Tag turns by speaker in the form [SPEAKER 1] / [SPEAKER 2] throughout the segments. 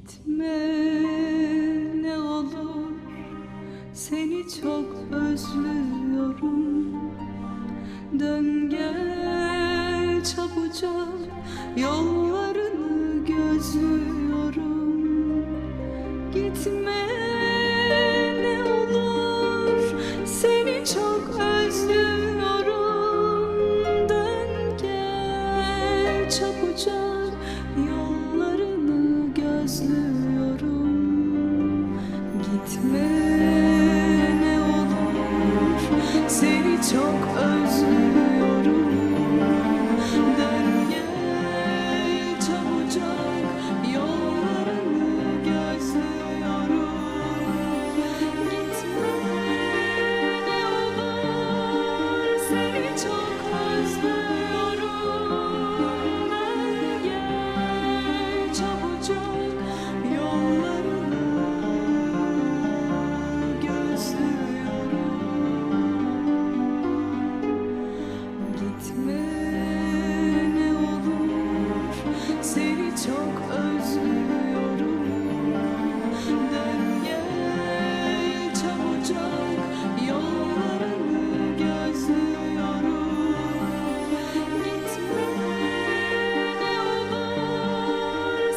[SPEAKER 1] Gitme ne olur, seni çok özlüyorum. Dön gel çabucak, yollarını gözlüyorum. Gitme ne olur, seni çok özlüyorum. Dön gel çabucak, yollarını gözlüyorum. Gitme ne olur, seni çok özlüyorum. Dön gel çabucak, yollarını gözlüyorum. Gitme ne olur, seni çok özlüyorum. Dön gel çabucak, yollarını gözlüyorum. Gitme ne olur, seni çok özlüyorum. Dön gel çabucak, yollarını gözlüyorum. Gitme ne olur,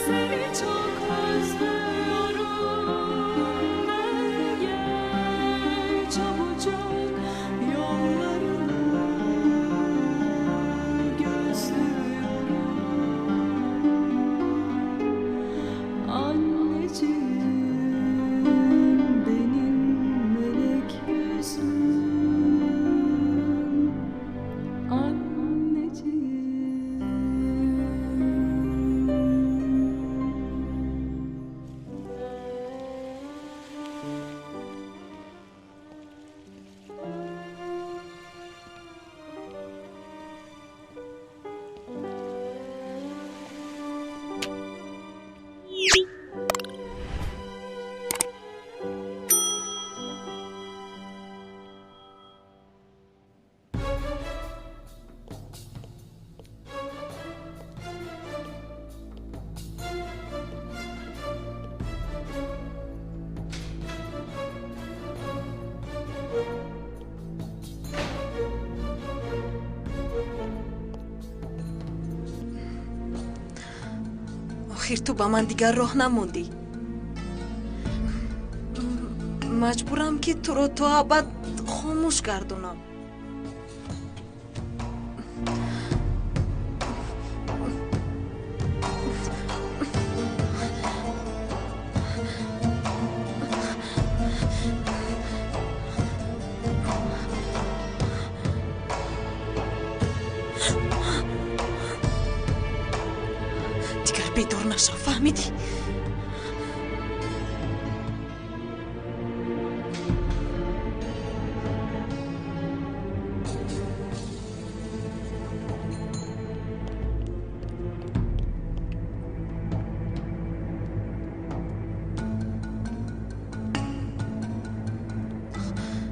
[SPEAKER 1] seni çok özlüyorum. Dön gel çabucak, yollarını gözlüyorum. Anneciğim benim melek yüzüm. Anneciğim.
[SPEAKER 2] Охир ту ба ман дигар роҳ намондӣ. Маҷбурам, ки туро то абад хомӯш гардонам. Дигар бедор нашав, фаҳмидӣ?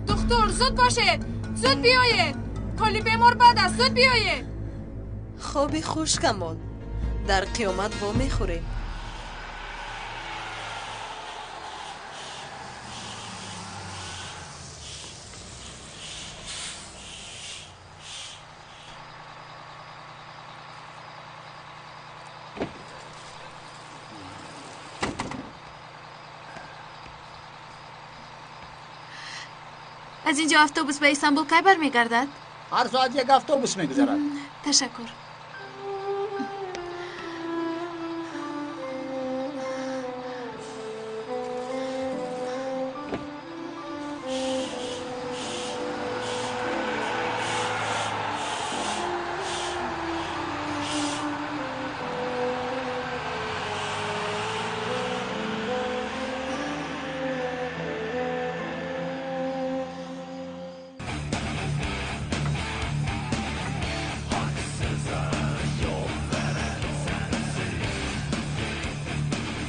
[SPEAKER 3] Духтур, зуд бошед, зуд биёед, ҳоли бемор бад аст, зуд биёед.
[SPEAKER 2] Хоби хуш, Камол, дар қиёмат вомехӯрем.
[SPEAKER 3] Аз инҷо автобус ба Истанбул кай бармегардад?
[SPEAKER 4] Ҳар соат як автобус мегузарад.
[SPEAKER 3] Ташаккур.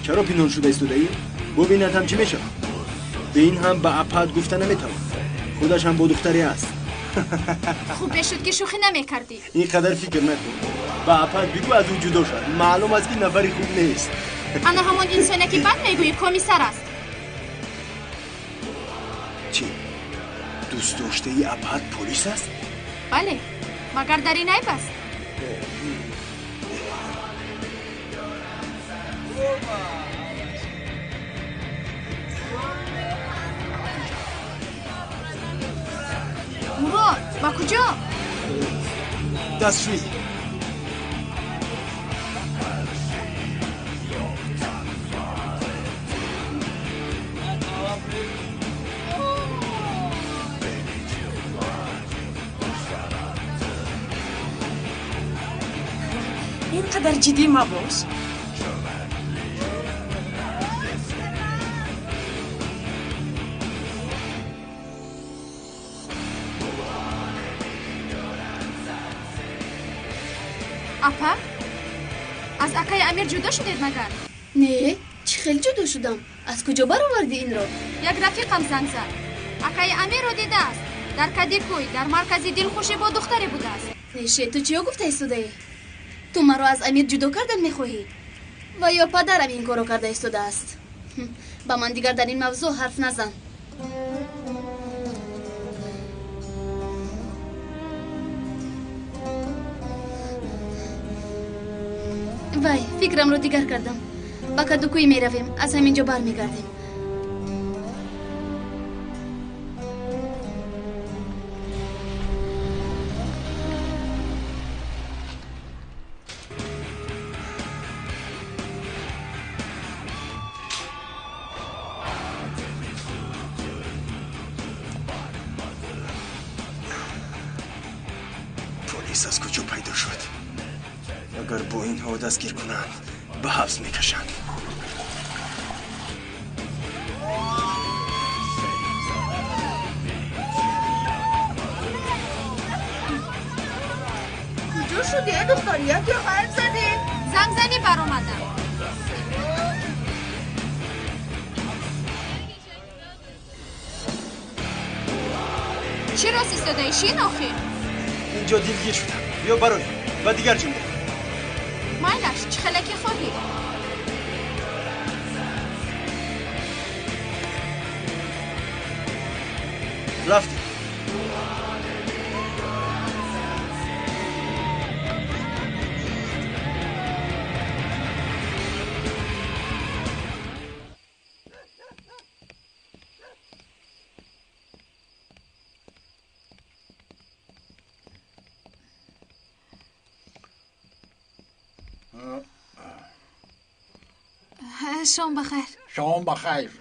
[SPEAKER 5] Чаро пинҳон шуда истодаӣ? Бубинад ҳам чӣ мешавад. Ба ин ҳам ба апад гуфта наметавон. Худаш ҳам бо духтаре аст.
[SPEAKER 3] Хуб мешуд, ки шӯхӣ намекардӣ.
[SPEAKER 5] Ин қадар фикр накун. Ба апад бигӯ, аз ӯ ҷудо шавад. Маълум аст, ки нафари хуб нест.
[SPEAKER 3] Ана ҳамон инсоне ки бад мегӯӣ комиссар аст.
[SPEAKER 5] Чӣ? Дӯст доштаи Абҳад полис аст?
[SPEAKER 3] Бале, магар дар ин айб аст? Мурод, ба куҷо?
[SPEAKER 5] Дастшӯӣ.
[SPEAKER 2] Ин қадар ҷиддӣ мабош.
[SPEAKER 3] Апа, аз акаи Амир ҷудо шудед магар?
[SPEAKER 6] Не, чӣ хел ҷудо шудам? Аз куҷо баровардӣ инро?
[SPEAKER 3] Як рафиқам занг зад. Акаи Амирро дидааст. Дар Кадикӯй, дар маркази дилхушӣ бо духтаре будааст.
[SPEAKER 6] Неше, ту чиё гуфта истодаӣ? Ту маро аз Амир ҷудо кардан мехоҳӣ? Ва ё падарам ин корро карда истодааст? Ба ман дигар дар ин мавзӯъ ҳарф назан. Вай, фикрамро дигар кардам. Ба Кадукӯй меравем, аз ҳамин ҷо бармегардем.
[SPEAKER 5] Полис аз куҷо пайдо шуд? Агар бо инҳо дастгир кунанд, ба ҳабс мекашанд.
[SPEAKER 7] Куҷо шудӣ, духтар? Яке ҳарф задӣ?
[SPEAKER 3] Зангзанӣ баромадам. Чӣ рост истодаӣ? Шин охир.
[SPEAKER 5] Инҷо дилгир шудам. Биё бароем, ба дигар ҷо меравем.
[SPEAKER 3] Майлаш, чӣ хеле ки хоҳӣ.
[SPEAKER 5] Рафтем.
[SPEAKER 8] Шом бахайр.
[SPEAKER 4] Шом бахайр.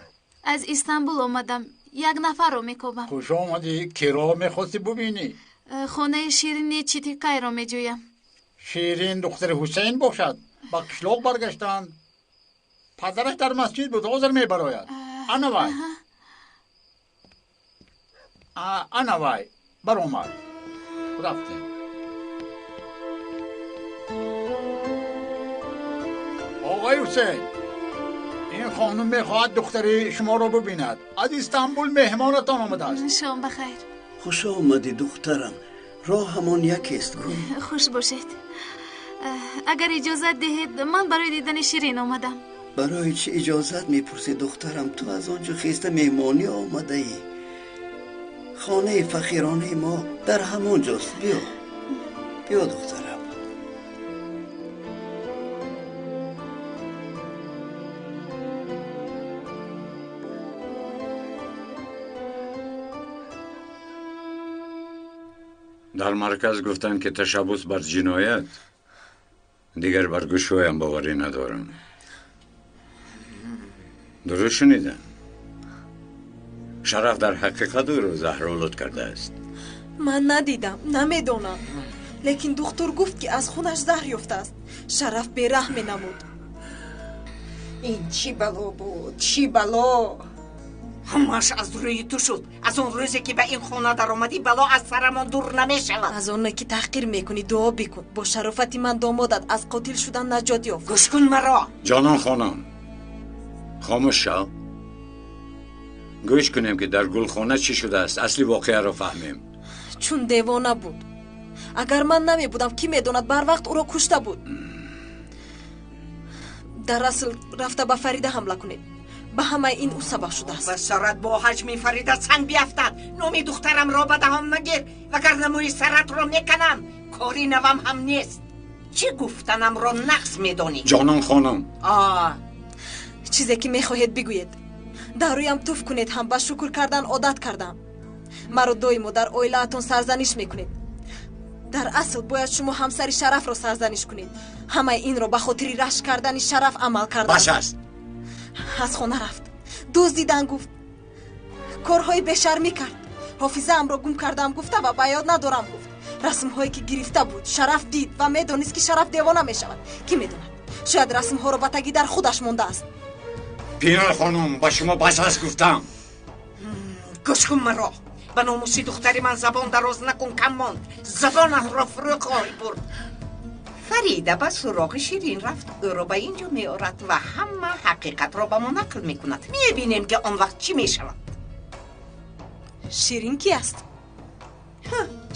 [SPEAKER 8] Аз Истанбул омадам. Як нафарро мекобам.
[SPEAKER 4] Хуш омадӣ. Киро мехости бубинӣ?
[SPEAKER 8] Хонаи Ширини Читикайро меҷӯям.
[SPEAKER 4] Ширин духтари Ҳусейн бошад. Ба қишлоқ баргаштанд. Падараш дар масҷид буд, ҳозир мебарояд. Ана вай. Ана вай. Баромад. Рафтем. Оғои Ҳусейн, ин хонум мехоҳад духтари шуморо бубинад. Аз Истанбул меҳмонатон омадааст.
[SPEAKER 8] Шом бахайр.
[SPEAKER 9] Хуш омадӣ, духтарам. Роҳ ҳамон якест гӯ.
[SPEAKER 8] Хуш бошед. Агар иҷозат диҳед, ман барои дидани Ширин омадам.
[SPEAKER 9] Барои чӣ иҷозат мепурсӣ, духтарам? Ту аз он ҷо хеста меҳмонӣ омадаӣ. Хонаи фақиронаи мо дар ҳамон ҷост. Биё, биё, духтарам.
[SPEAKER 10] Дар марказ гуфтанд, ки ташаббус бар ҷиноят, дигар бар гӯшҳоям боварӣ надорам. Дуруст шунидам? Шараф дар ҳақиқат ӯро заҳролуд кардааст.
[SPEAKER 2] Ман надидам, намедонам. Лекин духтур гуфт, ки аз хунаш заҳр ёфтааст. Шараф бераҳм менамуд.
[SPEAKER 7] Ин чӣ бало буд, чӣ бало?
[SPEAKER 11] Ҳамааш аз рӯи ту шуд. Аз он рӯзе ки ба ин хона даромадӣ, бало аз сарамон дур намешавад.
[SPEAKER 2] Аз оне ки таҳқир мекунӣ, дуо бикун. Бо шарофати ман домодат аз қотил шудан наҷот ёфт.
[SPEAKER 11] Гӯш кун маро.
[SPEAKER 10] Ҷонон хонам, хомӯш шав. Гӯш кунем, ки дар гулхона чӣ шудааст. Асли воқеаро фаҳмем.
[SPEAKER 2] Чун девона буд. Агар ман намебудам, кӣ медонад, барвақт ӯро кушта буд. Дар асл рафта ба Фарида ҳамла кунед. Ба ҳамаи ин ӯ сабаб шудааст.
[SPEAKER 11] Ба сарат бо ҳаҷми Фарида санг биафтад. Номи духтарамро ба даҳон нагир, вагарна мӯи саратро меканам. Кори навам ҳам нест. Чӣ гуфтанамро нақс медонӣ?
[SPEAKER 10] Ҷонон хонум.
[SPEAKER 2] Чизе ки мехоҳед бигӯед. Дар рӯям туф кунед ҳам ба шукр кардан одат кардам. Маро доимо дар оилаатон сарзаниш мекунед. Дар асл бояд шумо ҳамсари Шарафро сарзаниш кунед. Ҳамаи инро ба хотири рашк кардани Шараф амал кардам.
[SPEAKER 10] Бас аст.
[SPEAKER 2] Аз хона рафт, дуздидан гуфт, корҳои бешармӣ кард. Ҳофизаамро гум кардам гуфта ва ба ёд надорам гуфт. Расмҳое ки гирифта буд Шараф дид ва медонист ки Шараф девона мешавад. Кӣ медонад, шояд расмҳоро ба таги дар худаш мондааст.
[SPEAKER 10] Пинар хонум, ба шумо бас аст гуфтам.
[SPEAKER 11] Гӯш кун маро. Ба номуси духтари ман забон дароз накун, кам монд. Забонатро фурӯ хоҳӣ бурд. Фарида ба суроғи Ширин рафт, ӯро ба ин ҷо меорад ва ҳама ҳақиқатро ба мо нақл мекунад. Мебинем ки он вақт чӣ мешавад.
[SPEAKER 2] Ширин ки аст?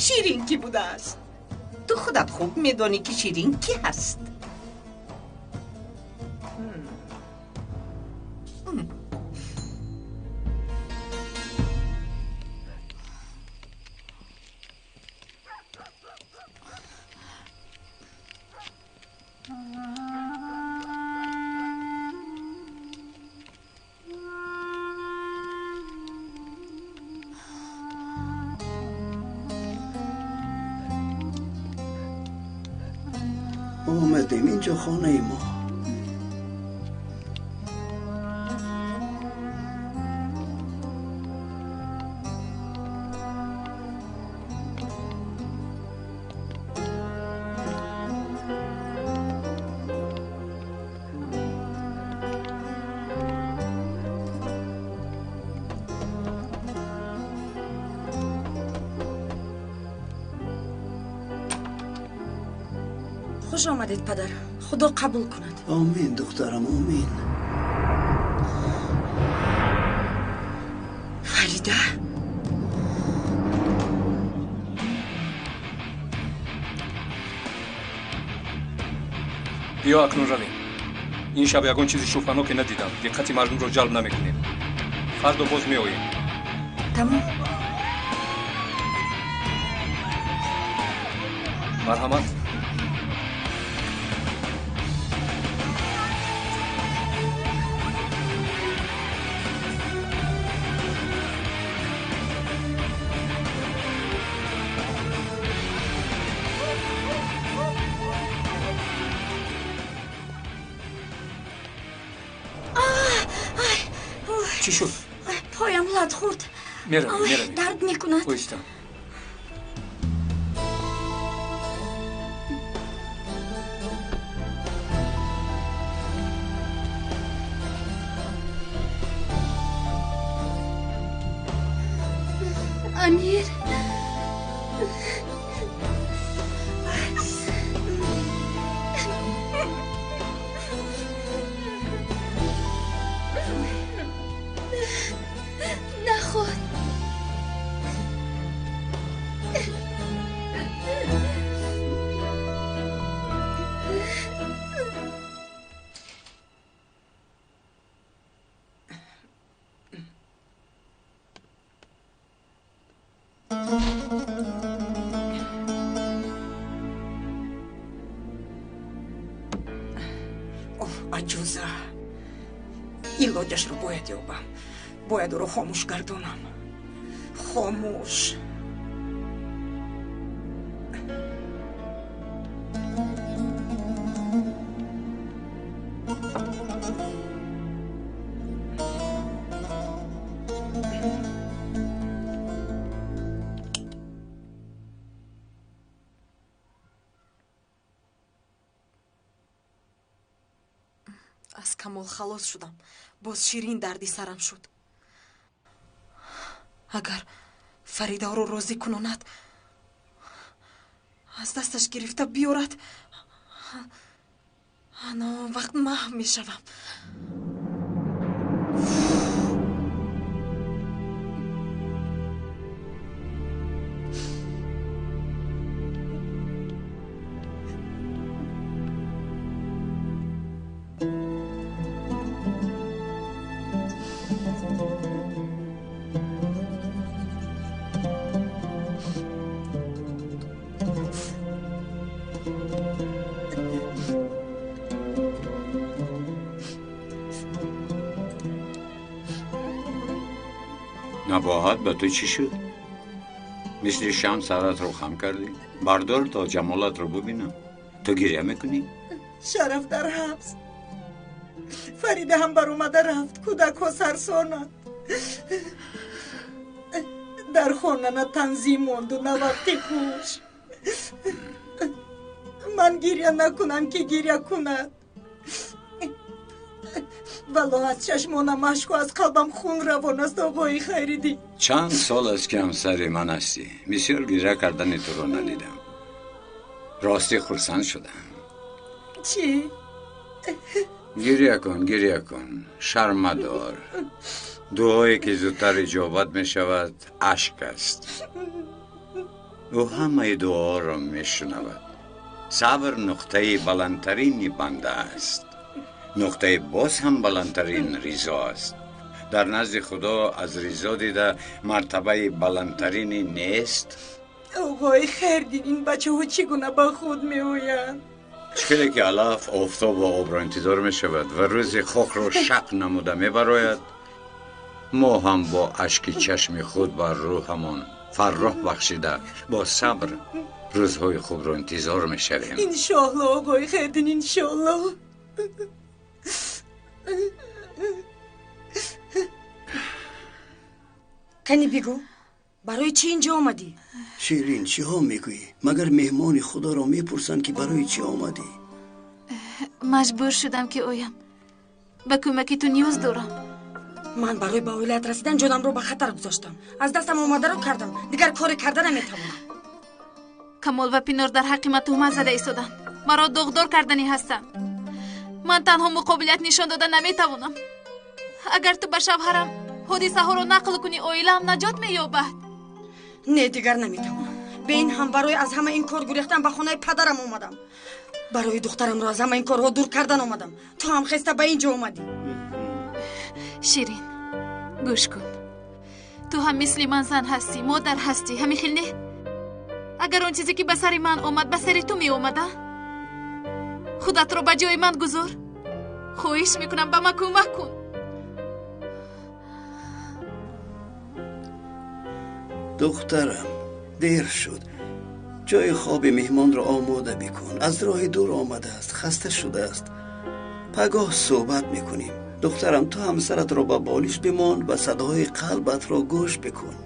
[SPEAKER 11] Ширин кӣ будааст? Ту худат хуб медонӣ ки Ширин кӣ ҳаст.
[SPEAKER 9] Омадем инҷо хонаи мо.
[SPEAKER 12] Хуш омадед, падар. Худо қабул кунад.
[SPEAKER 9] Омин, духтарам, омин.
[SPEAKER 12] Фарида?
[SPEAKER 13] Биё акнун равем. Ин шаб ягон чизи шубҳаноке надидам. Диққати мардумро ҷалб намекунем. Фардо боз меоем.
[SPEAKER 12] Тамом.
[SPEAKER 13] Марҳамат. Чӣ шуд?
[SPEAKER 12] Поям лат хӯрд.
[SPEAKER 13] Меравем, меравем.
[SPEAKER 12] Дард мекунад.
[SPEAKER 13] Оҳиста.
[SPEAKER 6] Амир. Наход.
[SPEAKER 11] Аҷуза, илоҷашро бояд ёбам. Бояд ӯро хомӯш гардонам. Хомӯш.
[SPEAKER 2] Аз Камол халос шудам. Боз Ширин дарди сарам шуд. Агар Фарида ӯро розӣ кунонад, аз дасташ гирифта биёрад, ана он вақт маҳв мешавам.
[SPEAKER 10] Набоҳат, ба ту чӣ шуд? Мисли шам саратро хам кардӣ? Бардор то ҷамолатро бубинам. Ту гиря мекунӣ?
[SPEAKER 7] Шараф дар ҳабс. Фарида ҳам баромада рафт. Кӯдакҳо сарсонанд. Дар хона на танзим монду, на вақти хуш. Ман гиря накунам, ки гиря кунад. Валлоҳ, аз чашмонам ашку, аз қалбам хун равон аст, оғои Хайриддин.
[SPEAKER 10] Чанд сол аст, ки ҳамсари ман ҳастӣ. Бисёр гиря кардани туро надидам. Ростӣ хурсанд шудам.
[SPEAKER 7] Чӣ?
[SPEAKER 10] Гиря кун, гиря кун, шарм мадор. Дуое ки зудтар иҷобат мешавад, ашк аст. Ӯ ҳамаи дуоро мешунавад. Сабр нуқтаи баландтарини банда аст. Нуқтаи боз ҳам баландтарин ризо аст. Дар назди Худо аз ризо дида мартабаи баландтарини нест.
[SPEAKER 7] Оғои Хайрдин, ин бачаҳо чӣ гуна ба худ меоянд?
[SPEAKER 10] Чӣ хеле ки алаф офтоб ва обро интизор мешавад ва рӯзи хокро шақ намуда мебарояд, мо ҳам бо ашки чашми худ бар рӯҳамон фарроҳ бахшида бо сабр рӯзҳои хубро интизор мешавем.
[SPEAKER 7] Иншоалло, оғои Хайрдин, иншоалло.
[SPEAKER 12] Кани бигӯ, барои чӣ инҷо омадӣ?
[SPEAKER 9] Ширин, чиҳо мегӯӣ? Магар меҳмони худоро мепурсанд, ки барои чӣ омадӣ?
[SPEAKER 8] Маҷбур шудам, ки оям. Ба кӯмаки ту ниёз дорам.
[SPEAKER 12] Ман барои ба оилаят расидан ҷонамро ба хатар гузоштам. Аз дастам омадаро кардам, дигар коре карда наметавонам.
[SPEAKER 8] Камол ва Пинор дар ҳаққи ман туҳмат зада истоданд. Маро доғдор карданӣ ҳастанд. Ман танҳо муқобилият нишон дода наметавонам. Агар ту ба шавҳарам ҳодисаҳоро нақл кунӣ, оилаам наҷот меёбад.
[SPEAKER 12] Не, дигар наметавонам. Бе ин ҳам барои аз ҳама ин кор гурехтан ба хонаи падарам омадам. Барои духтарамро аз ҳама ин корҳо дур кардан омадам. Ту ҳам хеста ба ин ҷо омадӣ.
[SPEAKER 8] Ширин, гӯш кун. Ту ҳам мисли ман зан ҳастӣ, модар ҳастӣ, ҳамин хел не? Агар он чизе ки ба сари ман омад, ба сари ту меомада? Худатро ба ҷои ман гузор. Хоҳиш мекунам, ба ман кӯмак кун.
[SPEAKER 9] Духтарам, дер шуд. Ҷои хоби меҳмонро омода бикун. Аз роҳи дур омадааст, хаста шудааст. Пагоҳ суҳбат мекунем. Духтарам, ту ҳамсаратро ба болиш бимон ва садоҳои қалбатро гӯш бикун.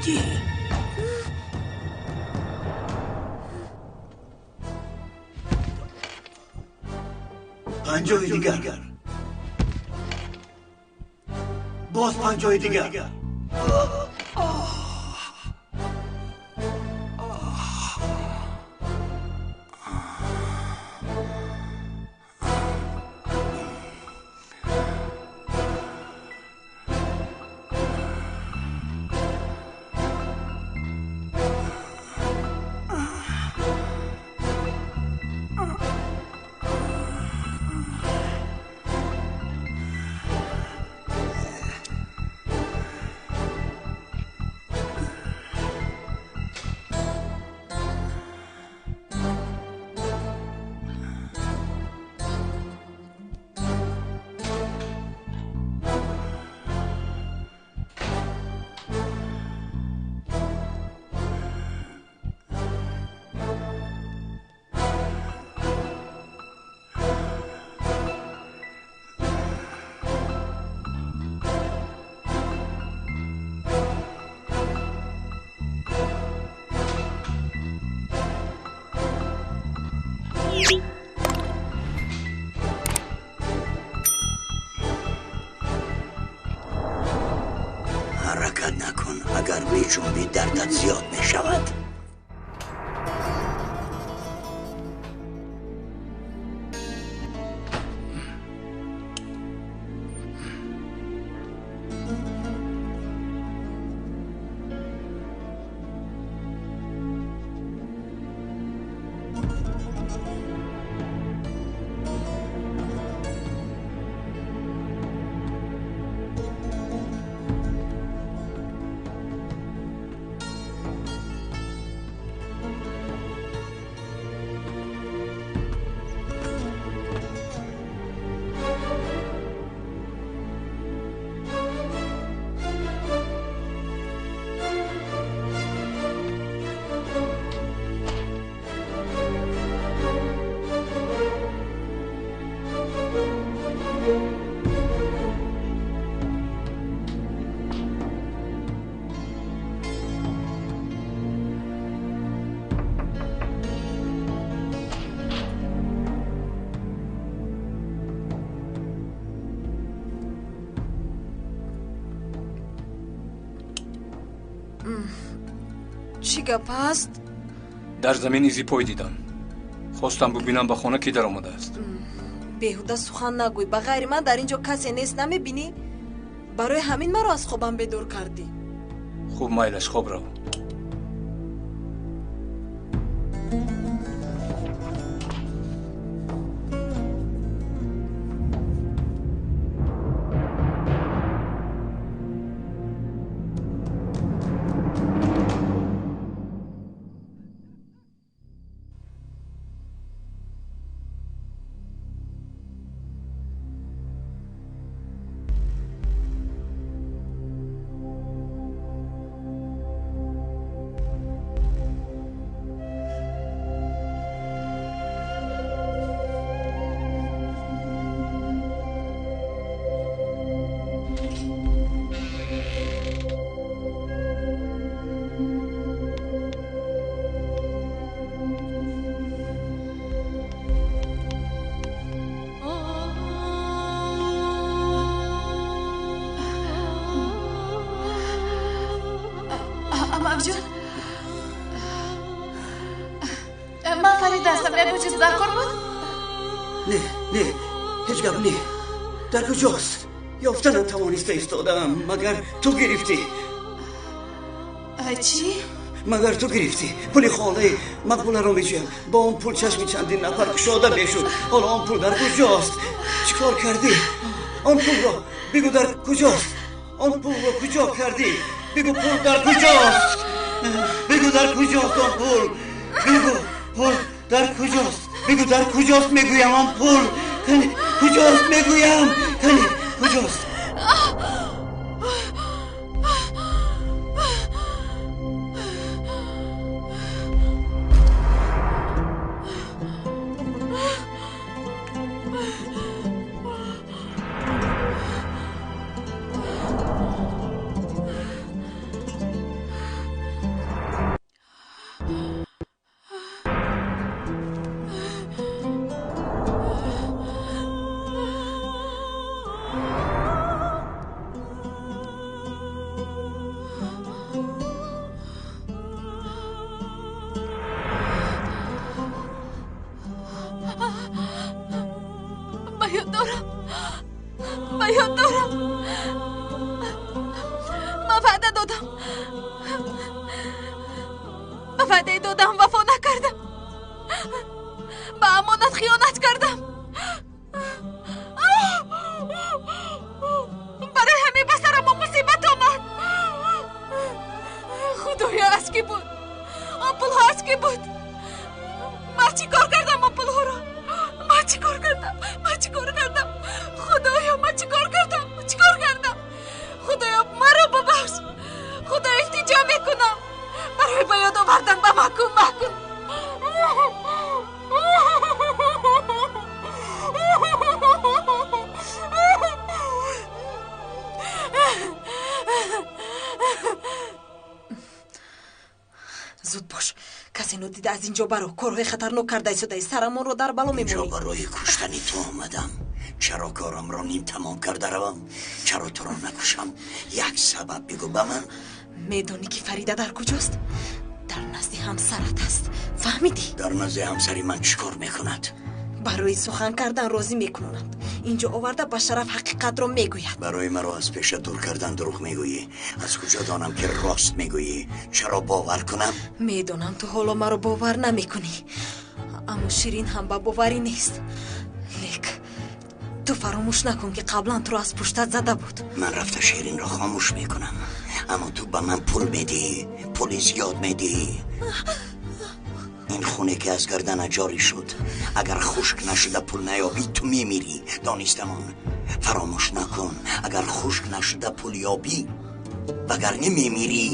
[SPEAKER 9] медиҳӣ. 50 дигар. Боз 50 дигар. Ҳаракат накун, агар меҷунбӣ дардат зиёд мешавад.
[SPEAKER 2] Чӣ гап аст?
[SPEAKER 13] Дар замин изи пой дидам. Хостам бубинам ба хона кӣ даромадааст.
[SPEAKER 2] Беҳуда сухан нагӯй. Ба ғайри ман дар ин ҷо касе нест, намебинӣ? Барои ҳамин маро аз хобам бедор кардӣ.
[SPEAKER 13] Хуб, майлаш, хоб рав.
[SPEAKER 8] Амакҷон, ман Фарида ҳастам. Ягон чиз дар кор буд?
[SPEAKER 9] Не, не, ҳеҷ гап не. Дар куҷост? Ёфта натавониста истодаам. Магар ту гирифтӣ?
[SPEAKER 8] Чӣ?
[SPEAKER 9] Магар ту гирифтӣ? Пули холаи Мақбуларо меҷӯям. Бо он пул чашми чандин нафар кушода мешуд. Ҳоло он пул дар куҷост? Чӣ кор кардӣ? Он пулро бигӯ, дар куҷост? Он пулро куҷо кардӣ? Бигӯ, пул дар куҷост? Бигӯ, дар куҷост он пул? Бигӯ, пул дар куҷост? Бигӯ, дар куҷост мегӯям он пул? Кани куҷост мегӯям? Кани куҷост?
[SPEAKER 8] дорам, ба ёд дорам. Ман ваъда додам, ба ваъдаи додам вафо накардам, ба амонат хиёнат кардам. Барои ҳамин ба сарам мусибат омад. Худоё, аз кӣ буд? Он пулҳо аз кӣ буд? Ман чӣ кор кардам он пулҳоро? Ман чӣ кор кардам? Ман чӣ кор кардам? Худоё, ман чӣ кор кардам? Чӣ кор кардам? Худоё, маро бубахш. Худо, илтиҷо мекунам. Барои ба ёд овардан ба ман кӯмак кун.
[SPEAKER 2] Зуд бош, касе нодида аз инҷо баро. Корҳои хатарнок карда истодаи, сарамонро дар бало мемонӣ.
[SPEAKER 14] Инҷо барои куштани ту омадам. Чаро корамро ним тамом карда равам? Чаро туро накушам? Як сабаб бигӯ ба ман.
[SPEAKER 2] Медонӣ ки Фарида дар куҷост? Дар назди ҳамсарат аст. Фаҳмидӣ?
[SPEAKER 14] Дар назди ҳамсари ман чӣ кор мекунад?
[SPEAKER 2] Барои сухан кардан розӣ мекунонад. Инҷо оварда ба шараф ҳақиқатро мегӯяд.
[SPEAKER 14] Барои маро аз пеша дур кардан дурӯғ мегӯӣ. Аз куҷо донам ки рост мегӯӣ? Чаро бовар кунам?
[SPEAKER 2] Медонам ту ҳоло маро бовар намекунӣ, аммо Ширин ҳам ба боварӣ нест. Лек ту фаромӯш накун ки қаблан туро аз пуштат зада буд.
[SPEAKER 14] Ман рафта Ширинро хомӯш мекунам, аммо ту ба ман пул медиҳӣ, пули зиёд медиҳӣ. Ин хуне ки аз гарданат ҷорӣ шуд, агар хушк нашуда пул наёбӣ, ту мемирӣ. Донистамон, фаромӯш накун, агар хушк нашуда пул ёбӣ, вагарне мемирӣ.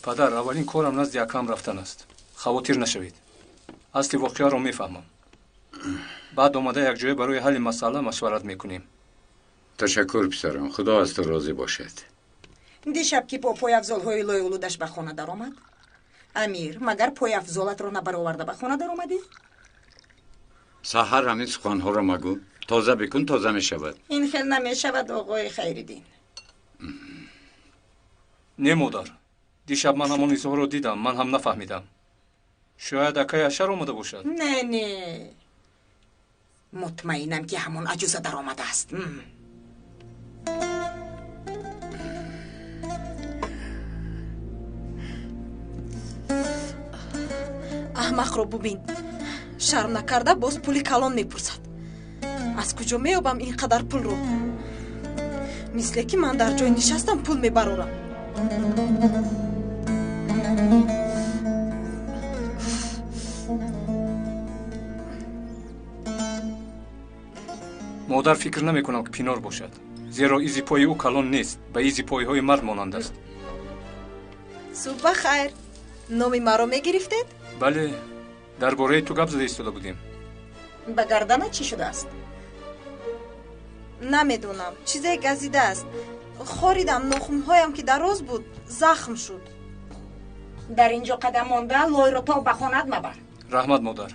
[SPEAKER 13] Падар, аввалин корам назди акам рафтан аст. Хавотир нашавед. Асли воқеаро мефаҳмам. Баъд омада якҷоя барои ҳалли масъала машварат мекунем.
[SPEAKER 10] Ташаккур, писарам. Худо аз ту розӣ бошад.
[SPEAKER 11] Дишаб ки бо пойафзолҳои лойолудаш ба хона даромад. Амир, магар пойафзолатро набароварда ба хона даромадӣ?
[SPEAKER 10] Саҳар ҳамин суханҳоро магӯ. Тоза бикун, тоза мешавад.
[SPEAKER 11] Ин хел намешавад, оғои Хайриддин.
[SPEAKER 13] Не, модар. Дишаб ман ҳамон изҳорро дидам, ман ҳам нафаҳмидам. Шояд акаи Ашар омада бошад.
[SPEAKER 11] Не, не, мутмаинам ки ҳамон аҷуза даромадааст.
[SPEAKER 2] Аҳмақро бубин, шарм накарда боз пули калон мепурсад. Аз куҷо меёбам ин қадар пулро? Мисле ки ман дар ҷой нишастам пул мебарорам.
[SPEAKER 13] Модар, фикр намекунам ки Пинор бошад, зеро изи пои ӯ калон нест, ба изи пойҳои мард монанд аст.
[SPEAKER 2] Субҳ ба хайр. Номи маро мегирифтед?
[SPEAKER 13] Бале, дар бораи ту гап зада истода будем.
[SPEAKER 11] Ба гарданат чӣ шудааст?
[SPEAKER 2] Намедонам, чизе газидааст. Хоридам, нохунҳоям ки дароз буд, захм шуд.
[SPEAKER 11] Дар ин ҷо қадам монда, лойро то ба хонаат мабар.
[SPEAKER 13] Раҳмат, модар.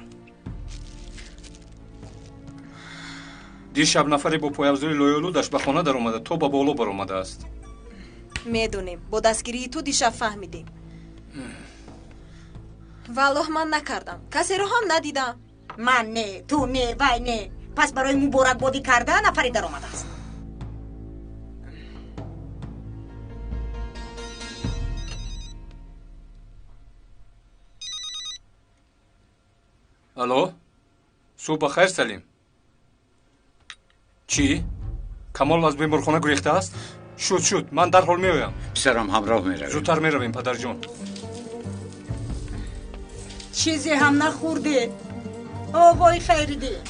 [SPEAKER 13] Дишаб нафаре бо пойафзоли лойолудаш ба хона даромада, то ба боло баромадааст.
[SPEAKER 2] Медонем, бо дастгирии ту дишаб фаҳмидем. Валлоҳ, ман накардам, касеро ҳам надидам.
[SPEAKER 11] Ман не, ту не, вай не. Пас барои муборакбодӣ карда нафаре даромадааст.
[SPEAKER 13] Алло, субҳ ба хайр, Салим. Чӣ? Камол аз беморхона гурехтааст? Шуд, шуд, ман дарҳол меоям.
[SPEAKER 10] Писарам, ҳамроҳ меравем.
[SPEAKER 13] Зудтар меравем, падарҷон.
[SPEAKER 11] Чизе ҳам нахӯрде, оғои Хайриддин.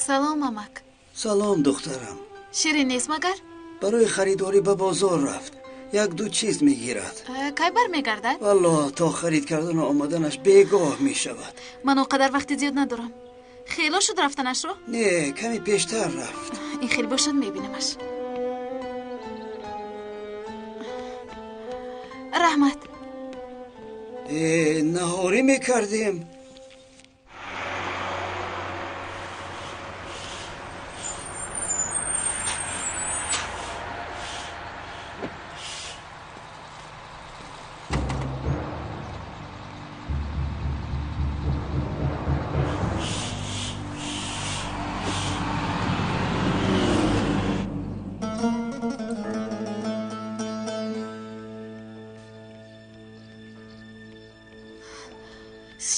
[SPEAKER 8] Салом, амак.
[SPEAKER 9] Салом, духтарам.
[SPEAKER 8] Ширин нест магар?
[SPEAKER 9] Барои харидорӣ ба бозор рафт. Як-ду чиз мегирад.
[SPEAKER 8] Кай бармегардад?
[SPEAKER 9] Валлоҳ, то харид кардану омаданаш бегоҳ мешавад.
[SPEAKER 8] Ман он қадар вақти зиёд надорам. Хело шуд рафтанашро?
[SPEAKER 9] Не, каме пештар рафт.
[SPEAKER 8] Ин хел бошад, мебинамаш. Раҳмат.
[SPEAKER 9] Наҳорӣ мекардем.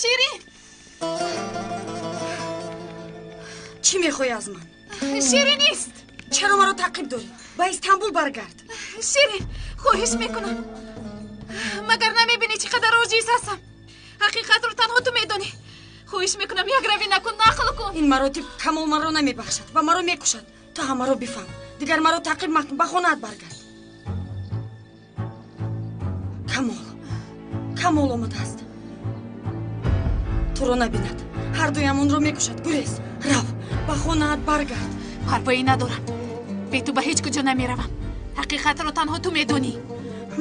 [SPEAKER 8] Ширин!
[SPEAKER 12] Чӣ мехоҳӣ аз ман?
[SPEAKER 8] Ширин нест!
[SPEAKER 12] Чаро маро таъқиб дорӣ? Ба Истанбул баргард.
[SPEAKER 8] Ширин, хоҳиш мекунам. Магар намебинӣ чӣ қадар оҷиз ҳастам? Ҳақиқатро танҳо ту медонӣ. Хоҳиш мекунам, якравӣ накун, нақл кун.
[SPEAKER 12] Ин маротиб Камол маро намебахшад ва маро мекушад. Ту ҳамаро бифаҳм. Дигар маро таъқиб макун, ба хонаат баргард. Камол, Камол омадааст. Туро набинад. Ҳар дуямонро мекушад. Гурез, рав, ба хонаат баргард.
[SPEAKER 8] Парвоӣ надорам. Бе ту ба ҳеҷ куҷо намеравам. Ҳақиқатро танҳо ту медонӣ.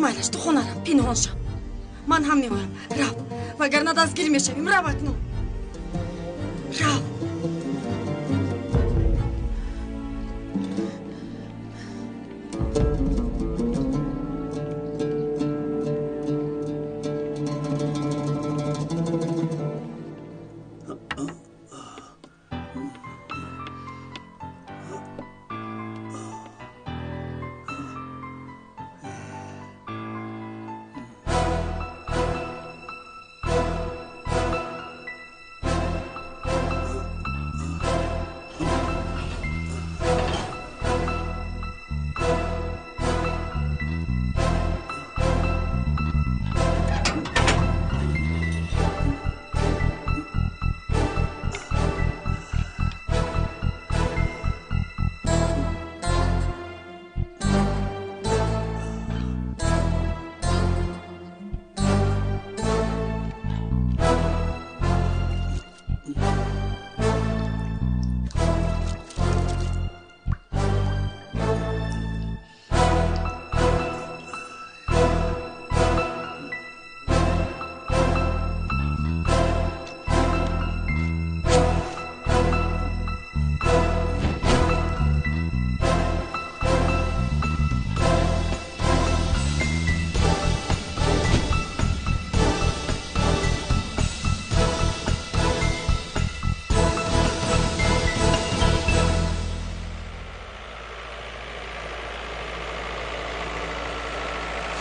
[SPEAKER 12] Майлаш, ту хона рав, пинҳон шав. Ман ҳам меоям. Рав, вагарна дастгир мешавем. Рав акнун. Рав.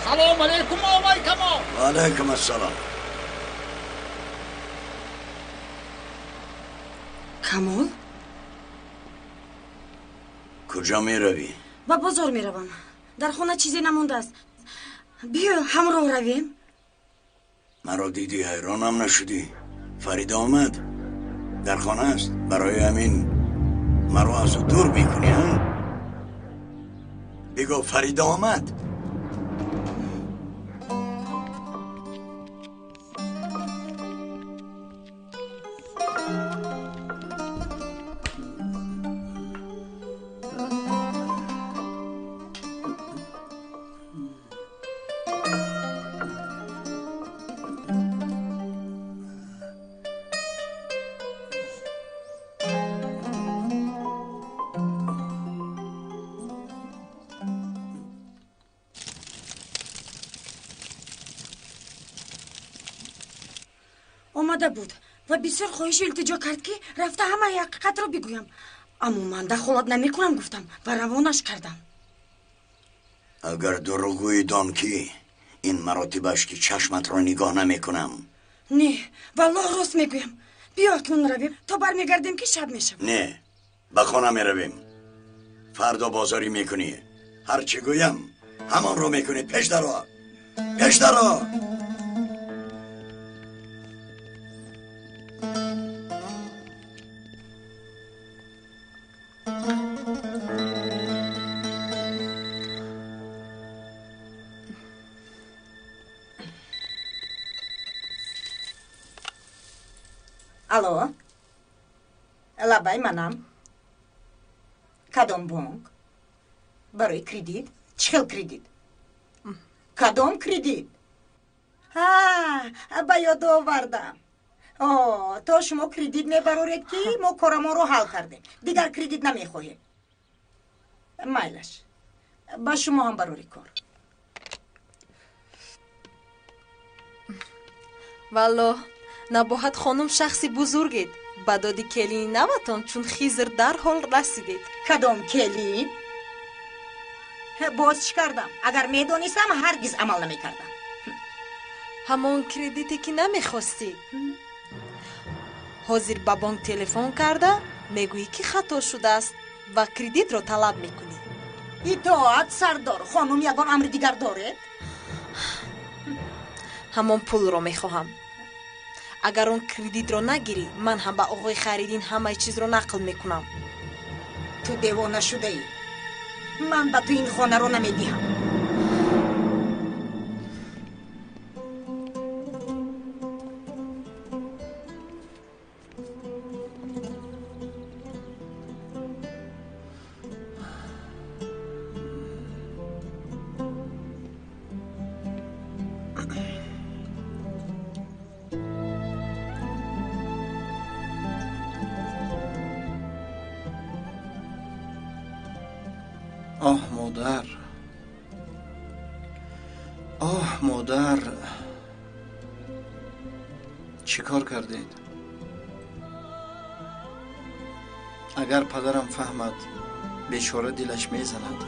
[SPEAKER 4] Салом алейкум, овай Камол.
[SPEAKER 14] Ва алейкум ассалом.
[SPEAKER 12] Камол?
[SPEAKER 14] Куҷо меравӣ?
[SPEAKER 12] Ба бозор меравам. Дар хона чизе намондааст. Биё ҳамроҳ равем.
[SPEAKER 14] Маро дидӣ, ҳайронам нашудӣ. Фарида омад. Дар хона аст. Барои ҳамин маро аз ӯ дур мекунӣ, ҳа? Бигӯ Фарида омад.
[SPEAKER 12] Омада буд ва бисёр хоҳишу илтиҷо кард, ки рафта ҳамаи ҳақиқатро бигӯям. Аммо ман дахолат намекунам гуфтам ва равонаш кардам.
[SPEAKER 14] Агар дурӯғгӯӣ, дон ки ин маротибаш ки чашматро нигоҳ намекунам.
[SPEAKER 12] Не, валлоҳ рост мегӯям. Биё акнун равем, то бармегардем ки шаб мешавад.
[SPEAKER 14] Не, ба хона меравем. Фардо бозорӣ мекунӣ. Ҳар чӣ гӯям ҳамонро мекунӣ. Пеш даро, пеш даро.
[SPEAKER 7] Алло, лабай, манам. Кадом бонк? Барои кредит? Чӣ хел кредит? Кадом кредит? Ҳа, ба ёд овардам. О, то шумо кредит мебароред, ки мо корамонро ҳал кардем, дигар кредит намехоҳем. Майлаш, ба шумо ҳам барори кор.
[SPEAKER 2] Валлоҳ, Набоҳат хонум, шахси бузургед. Ба доди келини наватон чун Хизр дарҳол расидед.
[SPEAKER 7] Кадом келин? Боз чӣ кардам? Агар медонистам, ҳаргиз амал намекардам.
[SPEAKER 2] Ҳамон кредите, ки намехостӣ. Ҳозир ба бонк телефон карда мегӯӣ, ки хато шудааст, ва кредитро талаб мекунӣ.
[SPEAKER 7] Итоат, сардор хонум. Ягон амри дигар доред?
[SPEAKER 2] Ҳамон пулро мехоҳам. Агар он кредитро нагирӣ, ман ҳам ба оғои Хайриддин ҳамаи чизро нақл мекунам.
[SPEAKER 7] Ту девона шудаӣ. Ман ба ту ин хонаро намедиҳам.
[SPEAKER 9] Оҳ, модар, оҳ, модар, чӣ кор кардед? Агар падарам фаҳмад, бечора дилаш мезанад.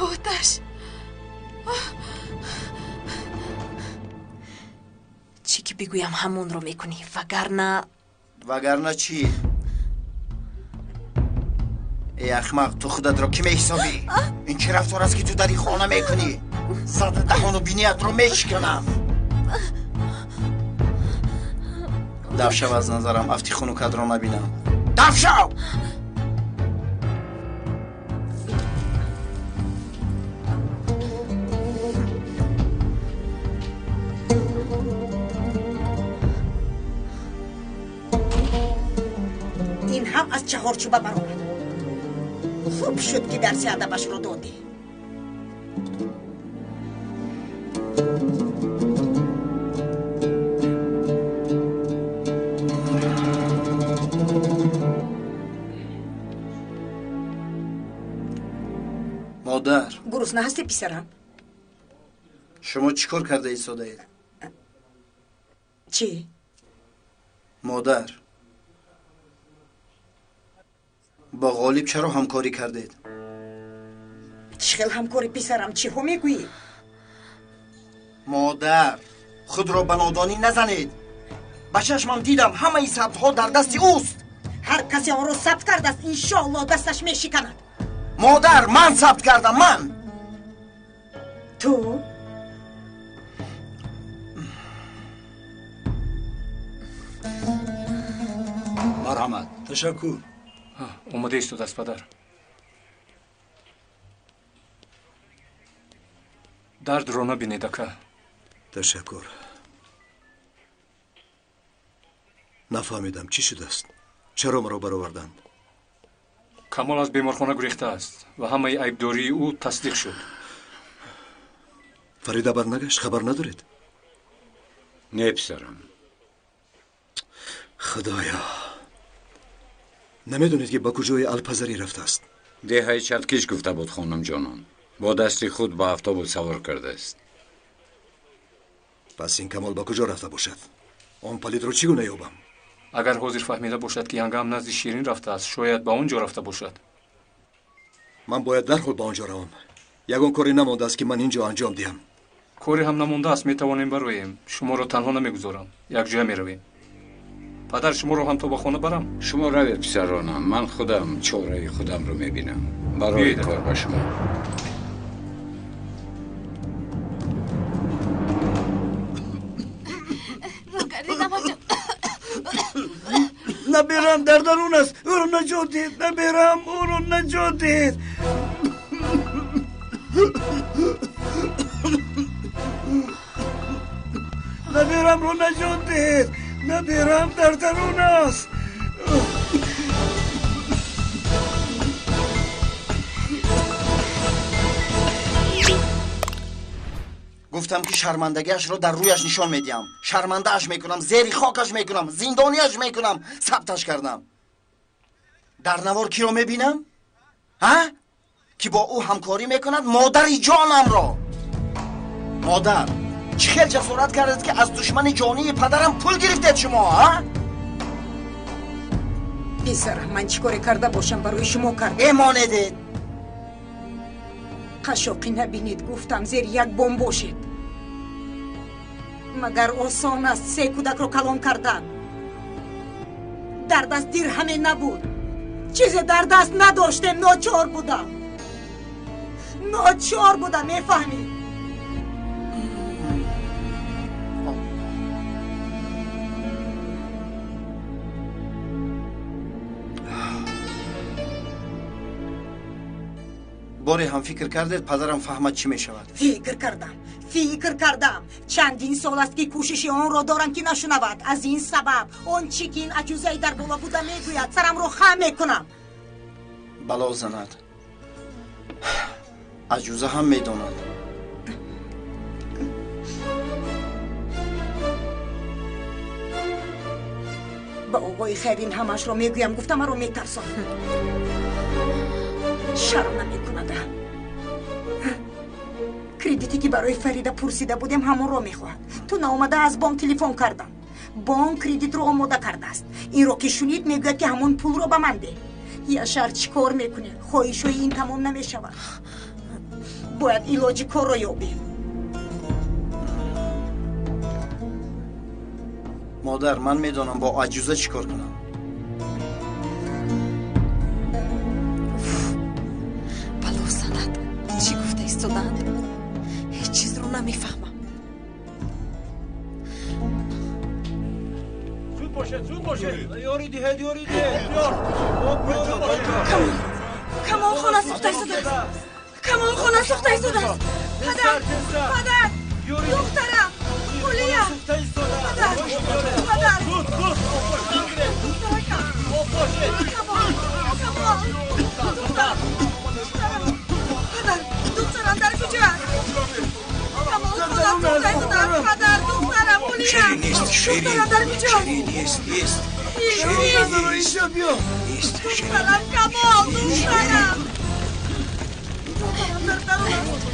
[SPEAKER 8] Оташ!
[SPEAKER 2] Чӣ ки бигӯям, ҳамонро мекунӣ, вагарна.
[SPEAKER 9] Вагарна чӣ? Эй ахмақ, ту худатро кӣ меҳисобӣ? Ин чӣ рафтор аст, ки ту дар ин хона мекунӣ? Зада даҳону биниятро мешиканам. Даф шав аз назарам, афти хунукатро набинам. Даф шав!
[SPEAKER 7] Ин ҳам аз чаҳорчӯба баромад. Хуб шуд, ки дарси адабашро додӣ.
[SPEAKER 9] Модар.
[SPEAKER 7] Гурусна ҳастӣ, писарам?
[SPEAKER 9] Шумо чӣ кор карда истодаед?
[SPEAKER 7] Чӣ?
[SPEAKER 9] Модар, бо Ғолиб чаро ҳамкорӣ кардед?
[SPEAKER 7] Чӣ хел ҳамкорӣ, писарам? Чиҳо мегӯӣ?
[SPEAKER 9] Модар, худро ба нодонӣ назанед. Ба чашмам дидам, ҳамаи сабтҳо дар дасти ӯст.
[SPEAKER 7] Ҳар касе онро сабт кардааст, иншоаллоҳ, дасташ мешиканад.
[SPEAKER 9] Модар, ман сабт кардам, ман.
[SPEAKER 7] Ту?
[SPEAKER 4] Марҳамат.
[SPEAKER 5] Ташаккур.
[SPEAKER 13] Омода истодааст, падар. Дардро набинед, ака.
[SPEAKER 15] Ташаккур. Нафаҳмидам, чӣ шудааст? Чаро маро бароварданд?
[SPEAKER 13] Камол аз беморхона гурехтааст ва ҳамаи айбдории ӯ тасдиқ шуд.
[SPEAKER 15] Фарида барнагашт, хабар надоред?
[SPEAKER 10] Не, писарам.
[SPEAKER 15] Худоё, намедонед, ки ба куҷои Алпазарӣ рафтааст?
[SPEAKER 10] Деҳаи Чаткиш гуфта буд, хонумҷонон. Бо дасти худ ба автобус савор кардааст.
[SPEAKER 15] Пас ин Камол ба куҷо рафта бошад? Он палидро чӣ гуна ёбам?
[SPEAKER 13] Агар ҳозир фаҳмида бошад, ки янгам назди Ширин рафтааст, шояд ба он ҷо рафта бошад.
[SPEAKER 15] Ман бояд дарҳол ба он ҷо равам. Ягон коре намондааст, ки ман ин ҷо анҷом диҳам.
[SPEAKER 13] Коре ҳам намондааст, метавонем бароем. Шуморо танҳо намегузорам, якҷоя меравем. Падар, шуморо ҳам то ба хона барам?
[SPEAKER 10] Шумо равед, писаронам, ман худам чораи худамро мебинам. Барои кор ба шумо.
[SPEAKER 9] Набирам дар дарун аст. Ӯро наҷот диҳед. Набирам, ӯро наҷот диҳед. Набирамро наҷот диҳед. Набирам дар дарун аст.
[SPEAKER 16] Гуфтам ки шармандагиашро дар рӯяш нишон медиҳам, шармандааш мекунам, зери хокаш мекунам, зиндониаш мекунам, сабташ кардам. Дар навор киро мебинам? Ҳа? Ки бо ӯ ҳамкорӣ мекунад модари ҷонамро. Модар, чӣ хел ҷасорат кардед ки аз душмани ҷонии падарам пул гирифтед шумо, ҳа?
[SPEAKER 7] Писарам, ман чӣ коре карда бошам барои шумо кардам?
[SPEAKER 16] Эмонедед.
[SPEAKER 7] Қашоқӣ набинед, гуфтам зери як бом бошед. Магар осон аст се кӯдакро калон кардан? Дар даст дирҳаме набуд, чизе дар даст надоштем, ночор будам, ночор будам, мефаҳмӣ?
[SPEAKER 16] Боре ҳам фикр кардед падарам фаҳмад чӣ мешавад?
[SPEAKER 7] Фикр кардам, фикр кардам. Чандин сол аст ки кӯшиши онро дорам ки нашунавад. Аз ин сабаб он чӣ ки ин аҷузаи дар боло буда мегӯяд, сарамро хам мекунам.
[SPEAKER 16] Бало занад, аҷуза ҳам медонад.
[SPEAKER 7] Ба оғои Хайрин ҳамашро мегӯям, гуфта маро метарсонад. Шарм намекунад. Кредите ки барои Фарида пурсида будем, ҳамонро мехоҳад. Ту наомада аз бонк телефон кардам. Бонк кредитро омода кардааст. Инро ки шунид, мегӯяд ки ҳамон пулро ба ман деҳ. Яшар, чӣ кор мекунӣ? Хоҳишҳои ин тамом намешавад. Бояд илоҷи корро ёбем.
[SPEAKER 16] Модар, ман медонам бо аҷуза чӣ кор кунам.
[SPEAKER 2] Бало занад, чӣ гуфта истодаанд? Ҳеҷ чизро намефаҳмам.
[SPEAKER 13] Зуд бошед, зуд бошед. Ёрӣ диҳед, ёрӣ диҳед.
[SPEAKER 12] Камол, Камол, хона сӯхта истодааст. Камол, хона сӯхта истодааст. Падар, падар, духтарам, Ҳулия. Падар, падар. Духтаракам. Камол, Камол, духтар, духтарам. Падар, духтарам дар куҷоаст? Камол, хона сӯхта истодааст. Падар, духтарам, Ҳулия.
[SPEAKER 14] Ширин нест, Ширин.
[SPEAKER 12] Духтарам дар куҷоаст?
[SPEAKER 14] Ширин нест, нест.
[SPEAKER 12] Нест.
[SPEAKER 14] Ширин нест.
[SPEAKER 12] Духтарам, Камол, духтарам. Духтарам дар дарун аст.